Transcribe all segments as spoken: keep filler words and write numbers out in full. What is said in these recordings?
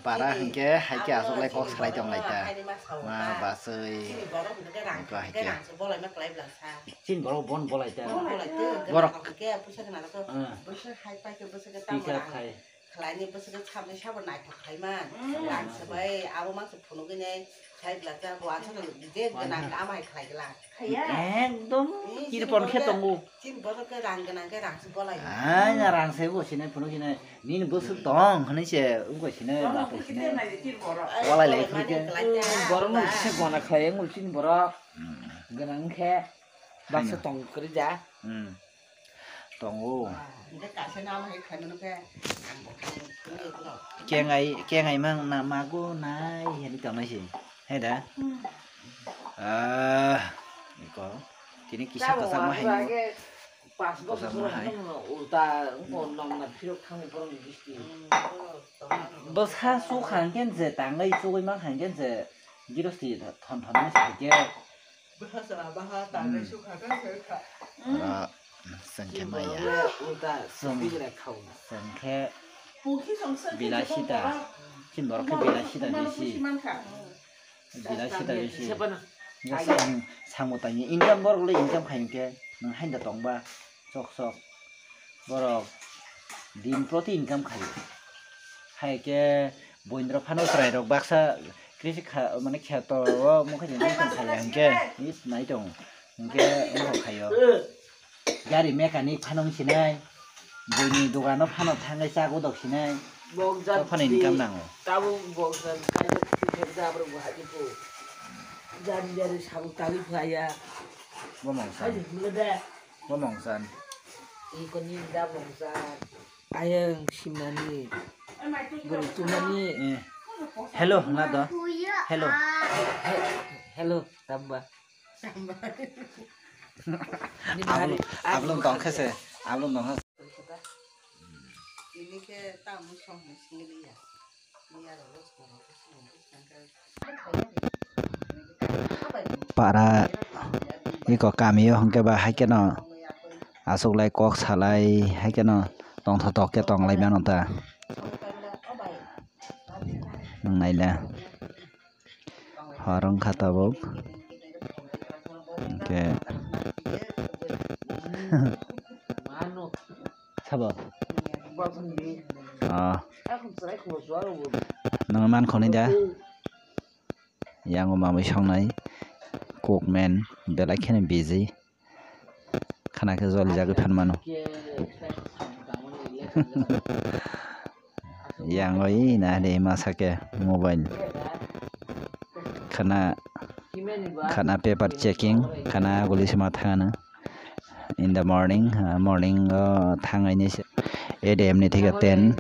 Para hingke haike aswk lai kok salai tong lai ta. Ma baswi. Hingke haike. Chini borok bon bolai ta. Borok. Tisa khai. Khlaini bwswk sabni sabo naithok khlaiman. Rang swbai abo mangsa phunugwi nai sai bwlajak bo aswk je gwnang ama hai khlai glak. Ekdom kirpon khe tongo. Chini borok khe rang gwnang khe rang se bolai. Ai na rang se bo sinai phunuk sinai nini bwswk tong hwnwi se wngkha sinai bwswk sinai. Bolai lai phuru khe. Borok no se gona khlai wngkha chini borok. Gwnang khe baksa tong kwrwi ja. Tongo. Kengai, kengai mang na mago nai hini tongnai si. Hai da? Ah, iko. Tini kisa kwchak ma hai. Kwchak ma hai. Ulta, nong na phirok thang borok ni bisti. Bwsa su khang ken je tangai chugui mang khang ken je girosti thon thon ma se ke. Oro chwng khe maya. Chwng, chwng khe bilasita. Chini borok khe bilasita bisi. Bilasita bisi. Samung, samung tangwi income borok le income khai hwnkhe nwng haino tongba. Sok sok borok din proti income khaio. Hai khe buini rok phano chwrai rok baksa krisi kha mane kheto o mokhe jeng jeng khai hwnkhe is nai tong hwnkhe wngkha khaio. Gari mechanic phano wng sinai, buini dogano phano thangwi chak o dok sinai. Bok jat phano income nango. Tabuk bok jat jani jani sabuk tangwi phaya. Bo mongsa. Bo mongsan. Iko ni da mongsan. Ayang simani. Buru tumani. Eh. Hello, na do. Hello. He-, hello, tamba. Ablum, ablum tong khe se. Ablum tong khe se. Ini khe tamu song ni sini ya. Ini ya ro. Para iko kamio hwnkhe ba hai kheno aswk lai kok salai hai kheno tongthotok khe tong lai mano ta. Nwng naila hor wngkha tabuk hwnkhe. Sabo? Ah. Nwng man khoni da? Yang o mamui songnai kokmen belai kheno busy. Khana khe jolijagwi phan mano. Yang o ina de masa khe mobile. Khana, khana paper checking, khana guli sima thangana. In the morning, ah, morning o thangaini se eight A M ni thika ten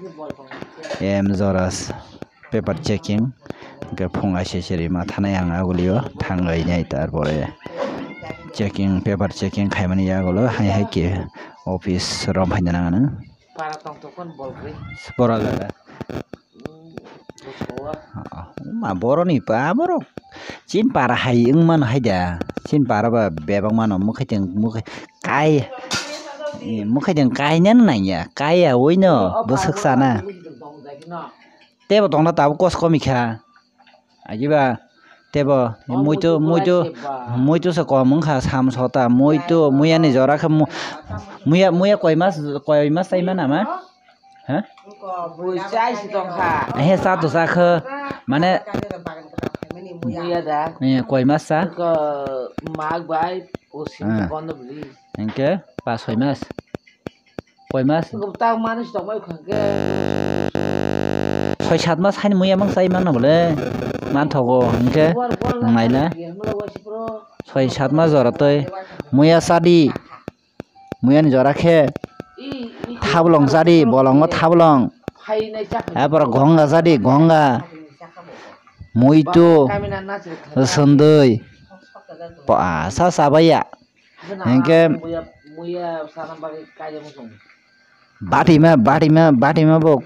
A M jora paper checking. Hwnkhe phung aiseseri ma thanai ang agulio thangaini tarpore checking, paper checking khaimani yagulo hai hai khe office rom phaina nangani. Para tongthokon bol gri. Bora jaga. Ma boroni pa borok chin para hai wng mano hai da. Chin para ba bebak mano mukhai teng mukhai kai. Mukhai teng kai nan nang ya. Kai ya oi no bwswk sana. Tebo tongna tabuk kos komi kha. Agiba tebo muitu muitu muitu se kom wngkha sam sota muitu muya ni jora khe mu-, muya muya koi mas koi mas sai mana ma? Ha? Bui chai si tong kha. He sa to sa khe mane muya da. Eh, koi mas sa? Ko mag bai o sim bondo bli. Hingke pas soi mas. Koi mas? Tang manus tongmai khangke. Soi sat mas haini muya mang sai mano bole. Manthogo hingke naila. Soi sat mas jora tei muya sadi. Muya ni jora khe thablong sadi, bolongo thablong. Apor gonga sadi, gonga. Muitu, sundui. Pasa sabaya. Hingke batima, batima, batima bo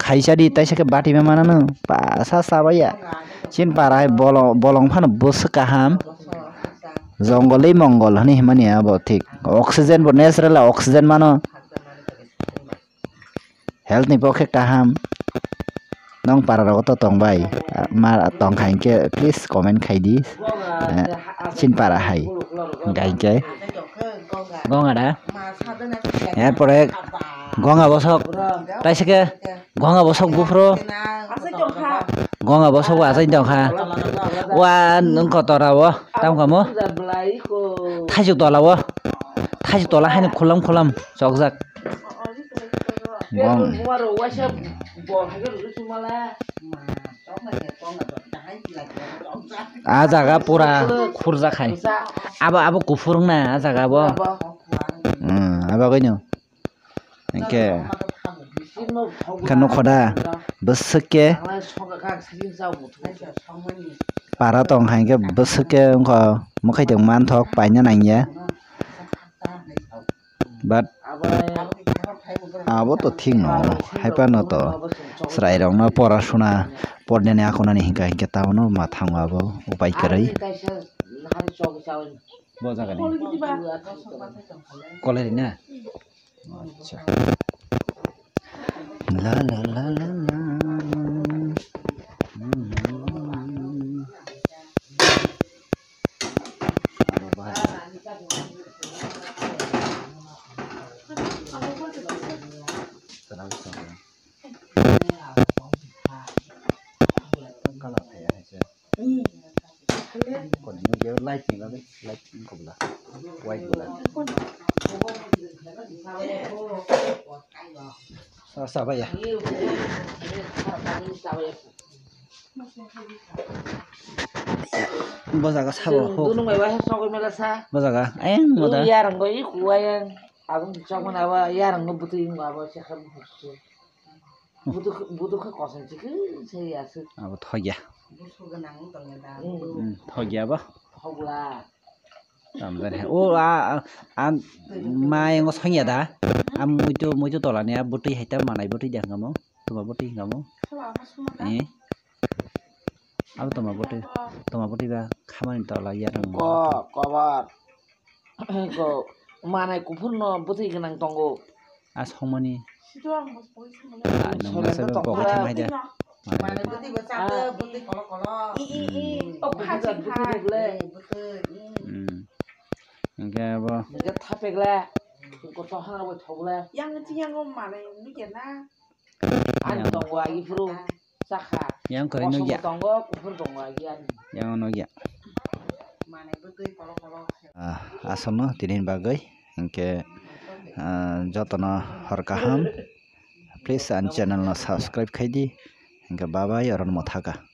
khaisa di, taisa khe batima manano, pasa sabaya. Chin para hai bolo-, bolong phano bwswk kaham. Jongol tei mongol hwnwi himani abo thik. Oxygen bo natural oxygen mano. Health ni pokhe kaham. Nong para rogo to tong bai. Ma tong kha hinkhe please comment khai di. Eh, chin para hai. Hinkhe hinkhe. Gonga da? Er pore gonga bosok. Taisike gonga bosok buphuru. Gonga bosok bo achai tong kha. Wa nung kotora o. Tam kamo. Thaijuk tola o. Thaijuk tola haino khulam khulam chokjak. Bong. Ah jaga pura khurjak hai. Abo, abo kuphur wngna ah jaga bo. Hmm, abo kaino. Hinkhe, hinkhe nukho da, bwswk khe para tong hai hinkhe bwswk khe wngkha mwkhai tong manthok paina nangya. But abo to thik no, hai phano to chwrai rok no pora suna pornani akhunani hinkha hinkhe tabukno ma thango abo upai kwrwi. Bo jaga ni. Kolai ri na? Acha. La la la la la. Colour phai ya hai se. Kon nung je light ni bagwi, light ni kobla. White bola. Sa, sa ba ya. Bo jaga sabo ho. Dunung bai wahai sogwi mela sa. Bo jaga ayang mo da. Yarang go i kuwayang. Abang chokmani abo yarang no butui wng abo se kha. Budu, budu khe kosom chikhe se ya se. Abo thokya. Busu gwnang wng tongya da. Hmm. Hmm, thokya ba. Thokla. Tamjani hai. O, a, a, a, mayango songya da. A muitu, muitu tolani a bwtwi hai ta manai bwtwi da hwnkha mo. Tuma bwtwi hwnkha mo. Sala ama suma da. Eh. Abo tuma bwtwi, tuma bwtwi ba khamani tola ya rwng. Ko, kobar. Ko manai kuphur no bwtwi gwnang tongo. A songmani. Sido ang bos boi songmani. Ah, nung Solen masa to ba tongkha. Pocket thang hai da. Manai bwtwi bo chakhe, bwtwi kolo kolo. I, i, i. Hmm. O bwtwi kha bwtwi chikha. Bwtwi, hmm. Hmm. Hingke abo. Hingke thapek le. Ko to hang abo thok le. Yang chi yang o manai nukya na. Ani tongo agi phuru chakha. Yang koi nukya. Kosom tongo, kuphur tongo agi ani. Yang nukya. Ah, aswkno tini bagwi hinkhe, ah, jotono hor kaham. Please ani channel no subscribe khai di. Hinkhe bye bye, oro no thaka.